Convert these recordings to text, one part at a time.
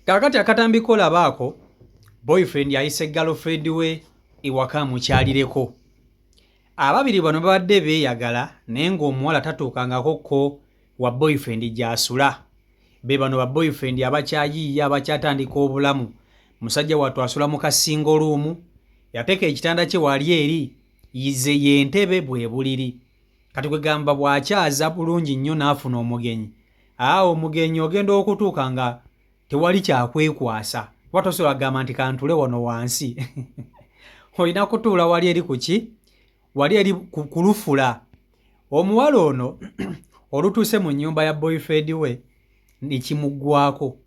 Kaakati akatambi kolaba ako, boyfriend ayise girlfriend we ewaka amukyalireko. Ababiri bano babadde beeyagala naye ng'omuwala tatuukangako ko wa boyfriend gy'asula. Be bano ba boyfriend abakyayiiya abakyatandika obulamu. Musajja wattu asula mu ka single room, yateeka ekitanda kye wali eri, ze y'entebe bwe buliri. Kati kwegamba bw'akyaza bulungi nnyo n'afuna omugenyi, aa omugenyi ogenda okutuuka nga tewali kyakwekwasa kuba tosobola kugamba nti kantule wano wansi. Olina kutuula wali eri ku ki? Wali eri ku lufula. Omuwala ono olutuuse mu nnyumba ya boyfriend we ne kimuggwako.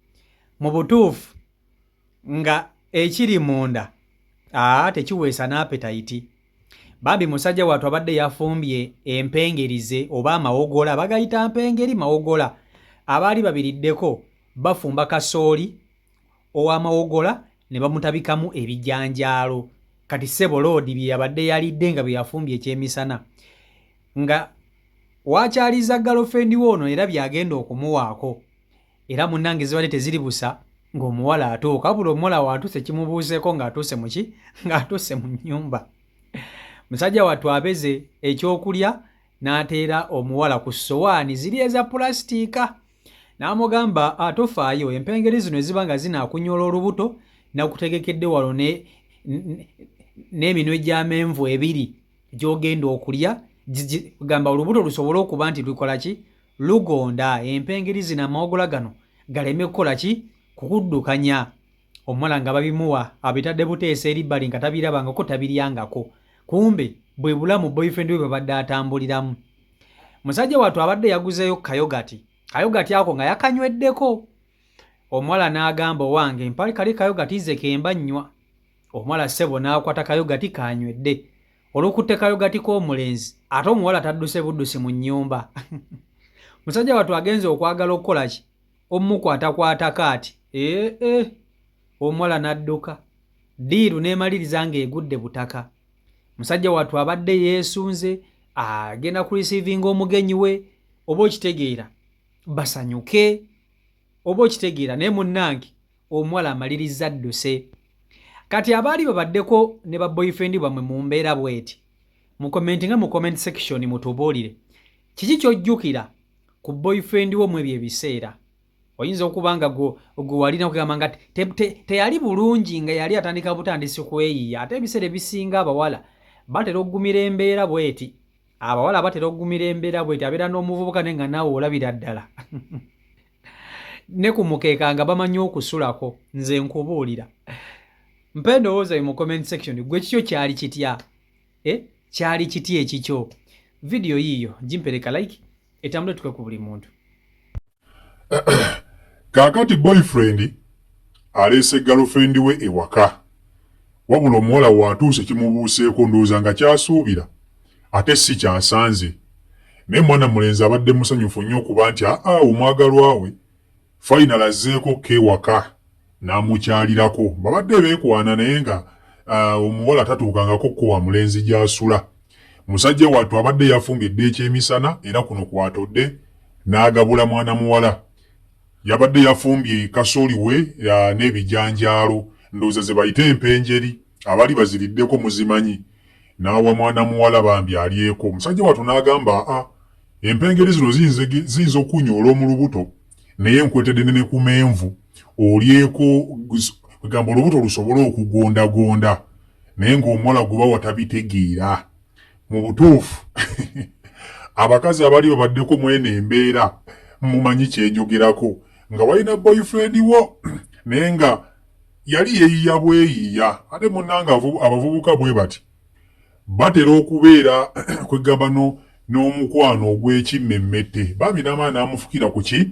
Mu butuufu nga ekiri munda aa tekiweesa n'apetayiti. Bambi musajja wattu abadde yafumbye empengerize oba amawogola, bagayita mpengeri mawogola. Abaali babiriddeko bafumba kasooli ow'amawogola ne bamutabikamu ebijanjaalo. Kati ssebo loodi bye yabadde yalidde nga bye yafumbye ekyemisana nga wakyaliza girlfriend we ono era by'agenda okumuwaako. Era munnange zibadde teziri busa ng'omuwala atuuka, wabula omuwala w'atuuse kimubuuseeko ng'atuuse mu ki? Ng'atuuse mu nnyumba. Musajja wattu abeze ekyokulya n'ateera omuwala ku ssowaani ziri eza pulasitiika n'amugamba atofaayo empengeri zino eziba nga zinaakunyoola olubuto nakutegekedde wano n'eminwe gy'amenvu ebiri gy'ogenda okulya gamba olubuto lusobole okuba nti lukola ki? Lugonda. Empengeri zino amawogola gano galeme kukola ki? Kukuddukanya. Omuwala nga babimuwa abitadde buteesa eri bbali nga tabirabangako tabiryangako. Kumbe bwe bulamu boyfriend we bwabadde atambuliramu. Musajja wattu abadde yaguzeeyo kayogati. Kayogati ako nga yakanyweddeko. Omuwala n'agamba owange mpali kali kayogati nze kemba nnywa. Omuwala ssebo n'akwata kayogati kanywedde. Olukutte kayogati k'omulenzi ate omuwala tadduse buddusi mu nnyumba. Musajja wattu agenze okwagala okukola ki? Omukwatakwatako ati ee eh, omuwala n'adduka. Ddiiru n'emaliriza ng'egudde butaka. Musajja wattu abadde yeesunze agenda ku receiving omugenyi we oba okitegeera basanyuke oba okitegeera naye munnange omuwala amalirizza adduse. Kati abaali babaddeko ne ba boyfriend bamwe mu mbeera bw'eti mukomentinge mu comment section mutubuulire kiki ky'ojjukira ku boyfriend wo mu ebyo ebiseera. Oyinza okuba nga gwe walina okugamba nga teyali bulungi nga yali atandika butandisi kweyiya ate ebiseera ebisinga abawala batera okugumira embeera bw'eti. Abawala batera okugumira embeera bw'eti abeera n'omuvubuka naye nga naawe olabira ddala. Ne ku mukeeka nga bamanyi okusulako nze nkubuulira. Mpa endowooza yo mu comment section gwe kikyo kyali kitya? Eh, kyali kitya ekikyo? Vidiyo yiiyo gimpereka like etambule tuke ku buli muntu. Kaakati boyfriend aleese girlfriend we ewaka wabula omuwala waatuuse kimubuuseeko ndowooza nga kyasuubira ate si kyasanze naye mwana mulenzi abadde musanyufu nnyo okuba nti aa omwagalwa we final azzeeko ko ewaka n'amukyalirako babadde beekwana naye nga omuwala tatuukangako ko wa mulenzi gy'asula musajja wattu abadde yafumbye dda ekyemisana era kuno kwatodde n'agabula mwana muwala yabadde yafumbye kasooli we n'ebijanjaalo ndowooza ze bayita empenjeri abali baziriddeko muzimanyi n'awa mwana muwala bambi alyeko omusajja wattu n'agamba a empengeri zino ziyinza okunyoola omulubuto naye nkwetedde ne ku menvu olyeko kwegamba olubuto lusobole okugondagonda naye ng'omuwala gwe bawa tabitegeera mu butuufu abakazi abali babaddeko mwene embeera mumanyi kyenjogerako nga walina boyfriend wo naye nga yali yeeyiya bweyiya ate munnange abavubuka bwe bati batera okubeera kwegamba n'omukwano ogw'ekimmemmette bambi n'amaana n'amufukira ku ki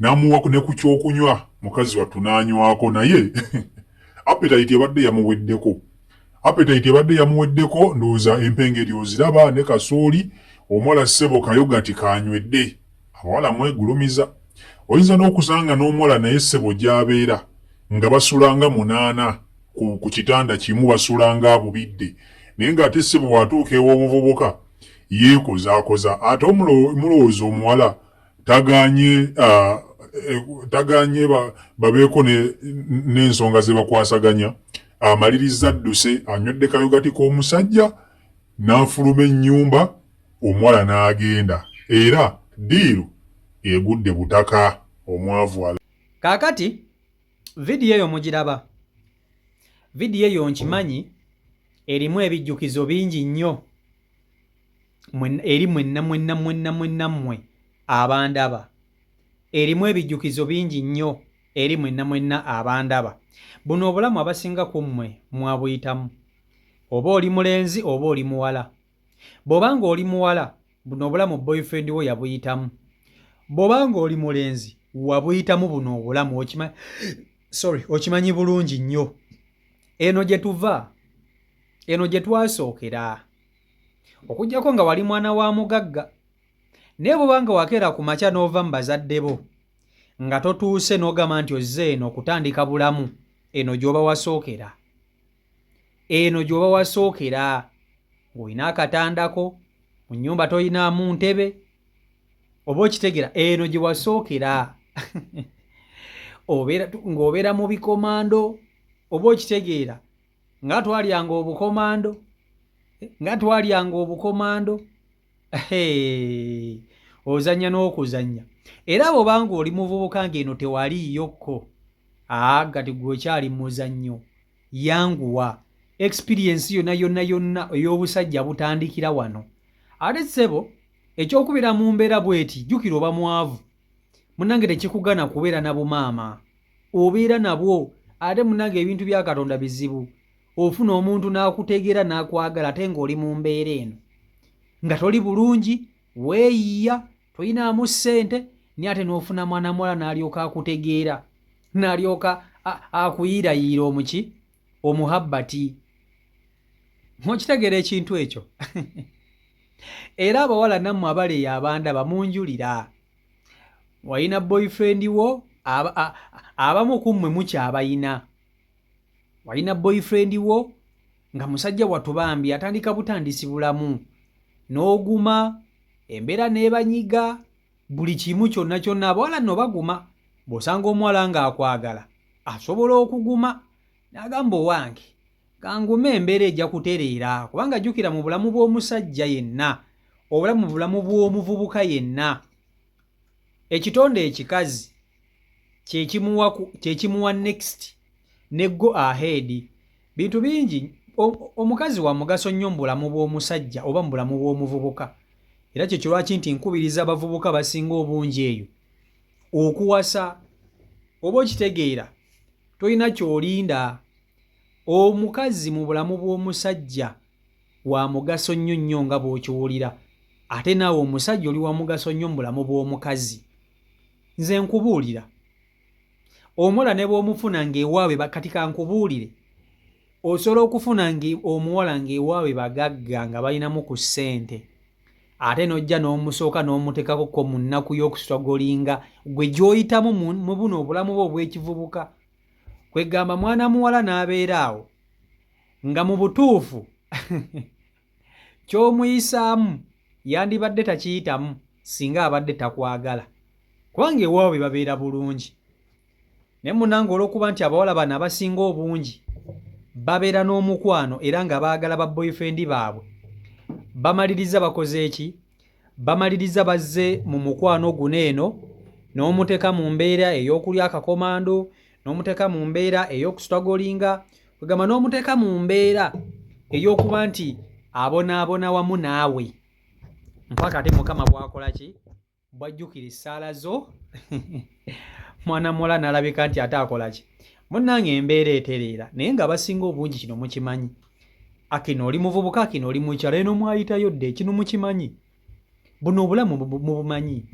n'amuwa ne ku kyokunywa mukazi wattu n'anywako naye appetite ebadde yamuweddeko appetite ebadde yamuweddeko ndowooza empengeri oziraba ne kasooli omuwala ssebo kayogati kanywedde abawala mwegulumiza oyinza n'okusanga n'omuwala naye ssebo gy'abeera nga basulanga munaana ku kitanda kimu basulanga abubidde naye ng'ate ssebo watuuka ew'omuvubuka yeekozaakoza ate omulowooza omuwala tagaanye. Tagaanye babeeko n'ensonga ze bakwasaganya. Amalirizza adduse, anywedde kayogati k'omusajja n'afuluma ennyumba, omuwala n'agenda, era deal egudde butaka, omwavu ala. Kaakati vidiyo eyo mugiraba. Vidiyo eyo nkimanyi erimu ebijjukizo bingi nnyo eri mwenna mwenna mwenna mwenna mmwe abandaba. Erimu ebijjukizo bingi nnyo eri mwenna mwenna abandaba. Buno obulamu abasinga ku mmwe mwabuyitamu, oba oli mulenzi oba oli muwala. Bw'oba ng'oli muwala, buno obulamu boyfriend wo yabuyitamu. Bw'oba ng'oli mulenzi, wabuyitamu buno obulamu. Sorry, okimanyi bulungi nnyo eno gye tuva, eno gye twasookera, okuggyako nga wali mwana wa mugagga. Naye bw'oba nga wakeera ku makya n'ova mu bazadde bo nga totuuse, n'ogamba nti ozze eno okutandika bulamu, eno gy'oba wasookera, eno gy'oba wasookera ng'olina akatandako mu nnyumba, toyinaamu ntebe, oba okitegera, eno gye wasookera ng'obeera mu bikomando, oba okitegeera, nga twalyanga obukomando, nga twalyanga obukomando. Ozannya n'okuzannya. Era bw'obanga oli muvubuka ng'eno tewaliiyokko, aa kati gwe okyali muzannyo, yanguwa. Experience yonna yonna yonna ey'obusajja butandikira wano. Ate ssebo, ekyokubeera mu mbeera bweti, jjukira oba mwavu munnange, tekikugana kubeera na bumaama, obeera nabwo. Ate munnange, ebintu bya Katonda bizibu. Ofuna omuntu n'akutegeera n'akwagala, ate ng'oli mu mbeera eno nga toli bulungi, weeyiya, toyinaamu ssente, naye ate n'ofuna mwana muwala n'alyoka akutegeera, n'alyoka akuyiirayiira omuki omuhabbati. Okitegeera ekintu ekyo? Era abawala nammwe abaleeyo abandaba munjulira, walina boyfriend wo, abamu ku mmwe mukyabayina, walina boyfriend wo nga musajja wattu bambi atandika butandisi bulamu, n'oguma embeera n'ebanyiga buli kimu kyonna kyonna. Abawala nno baguma. Bw'osanga omuwala ng'akwagala, asobola okuguma n'agamba, "Owange, kangume, embeera ejja kutereera." Kubanga jjukira, mu bulamu bw'omusajja yenna, obulamu mu bulamu bw'omuvubuka yenna, ekitonde ekikazi kyekimuwa next ne go ahead. Bintu bingi. Omukazi wa mugaso nnyo mu bulamu bw'omusajja oba mu bulamu bw'omuvubuka. Era kyekyo lwaki nti nkubiriza abavubuka basinga obungi eyo okuwasa. Oba okitegeera, tolina ky'olinda. Omukazi mu bulamu bw'omusajja wa mugaso nnyo nnyo nga bw'okiwulira. Ate naawe omusajja oli wa mugaso nnyo mu bulamu bw'omukazi. Nze nkubuulira, omuwala ne bw'omufuna ng'ewaabwe, kati kankubuulire, osobola okufuna omuwala ng'ewaabwe bagagga, nga balinamu ku ssente, ate n'ojja n'omusooka n'omuteekako ko mu nnaku y'okustrugglinga gwe gy'oyitamu mu buno obulamu bwe obw'ekivubuka. Kwegamba mwana muwala n'abeera awo nga mu butuufu ky'omuyisaamu yandibadde takiyitamu singa abadde takwagala, kubanga ewaabwe babeera bulungi. Naye munange, olw'okuba nti abawala bano abasinga obungi babeera n'omukwano era nga baagala ba boyfriend baabwe, bamaliriza bakoze eki? Bamaliriza bazze mu mukwano guno eno, n'omuteeka mu mbeera ey'okulya akakomando, n'omuteeka mu mbeera ey'okustrugglinga, kwegamba n'omuteeka mu mbeera ey'okuba nti abonaabona wamu naawe, mpaka ate Mukama bw'akola ki? Bw'ajjukira essaala zo, mwana muwala n'alabika nti ate akola ki? Munnange, embeera etereera. Naye ng'abasinga obungi kino mukimanyi. Akino oli muvubuka, akino oli mukyala, eno mwayitayo dde, kino mukimanyi, buno obulamu mubumanyi.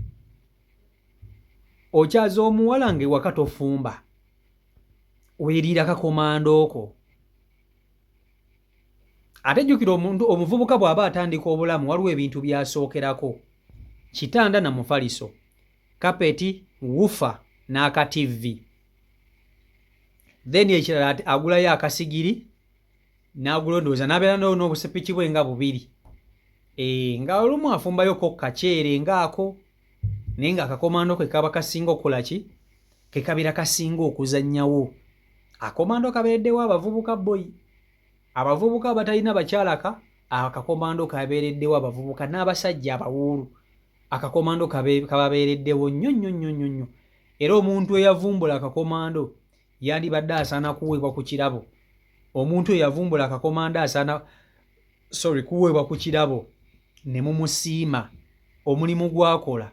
Okyaza omuwala ng'ewaka tofumba, weeriira kakomando ko. Ate jjukira, omuntu omuvubuka bw'aba atandika obulamu, waliwo ebintu by'asookerako: kitanda na mufaliso, kapeti, woofer n'aka TV. Then ekirala, ate agulayo akasigiri n'agula, ndowooza n'abeera n'obusepiki bwe nga bubiri, nga olumu afumbayoko kaceere ngaako. Naye nga akakomando ke kaba kasinga okukola ki, ke kabeera kasinga okuzannyawo. Akomando kabeereddewo abavubuka boyi, abavubuka abatalina bakyala ka akakomando kabeereddewo abavubuka n'abasajja abawuulu. Akakomando kababeereddewo nnyo nnyo nnyo nnyo nnyo. Era omuntu eyavumbula akakomando yandibadde asaana kuweebwa ku kirabo. Omuntu eyavumbula akakomando asaana, sorry, kuweebwa ku kirabo ne mumusiima omulimu gwakola.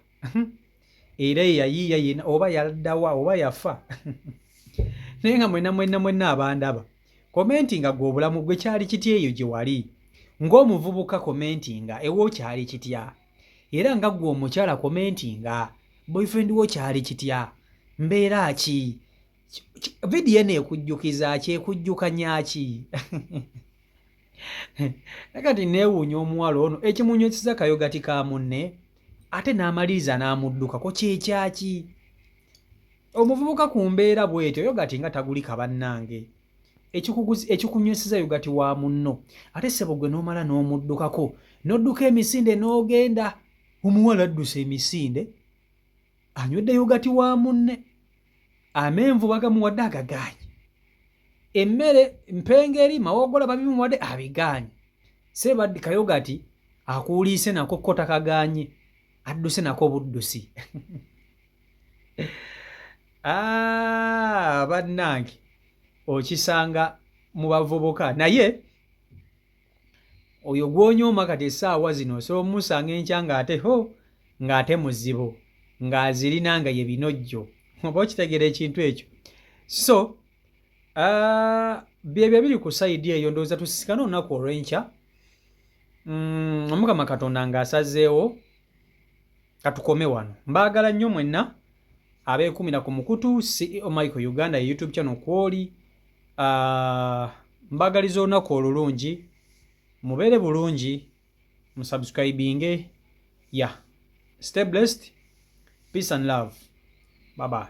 Era eyayiiya yena oba yaddawa oba yafa. Naye nga mwenna mwenna mwenna abandaba, komenti nga gwe obulamu gwe kyali kitya eyo gye wali ng'omuvubuka, komenti nga ewo kyali kitya? Era nga gwe omukyala, komenti nga boyfriend wo kyali kitya? Mbeera ki? Vidiyo eno ekujjukiza ki, ekujjukanya ki? Kati neewuunya omuwala ono ekimunywesiza kayogati ka munne ate n'amaliriza n'amuddukako kyekyaki? Omuvubuka ku mbeera bw'etyo yogati nga tagulika bannange. Ekikunyweseza yogati wa munno, ate ssebo gwe n'omala n'omuddukako n'odduka emisinde n'ogenda. Omuwala adduse emisinde, anywedde yogati wa munne, amenvu bagamuwadde agagaanye, emmere mpengeri mawogola babimuwadde abigaanye, sebaddi kayogati akuuliise nako ko takagaanye, adduse nako buddusi. Ah, bannange, okisanga mu bavubuka. Naye oyo gw'onyooma kati essaawa zino osobola omumusanga enkya ng'ate ho ng'ate muzibu, ng'azirina nga ye binojjo, oba okitegeera ekintu ekyo. So byebyo ebiri ku side eyo. Ndowooza tusisikane olunaku olw'enkya, Omukama Katonda ng'asazeewo. Katukome wano. Mbaagala nnyo mwenna abeekumira ku mukutu CEO Michael Uganda ye YouTube channel kwoli. Mbagaliza olunaku olulungi, mubeere bulungi, musubscribinge. Yeah, stay blessed, peace and love, bye bye.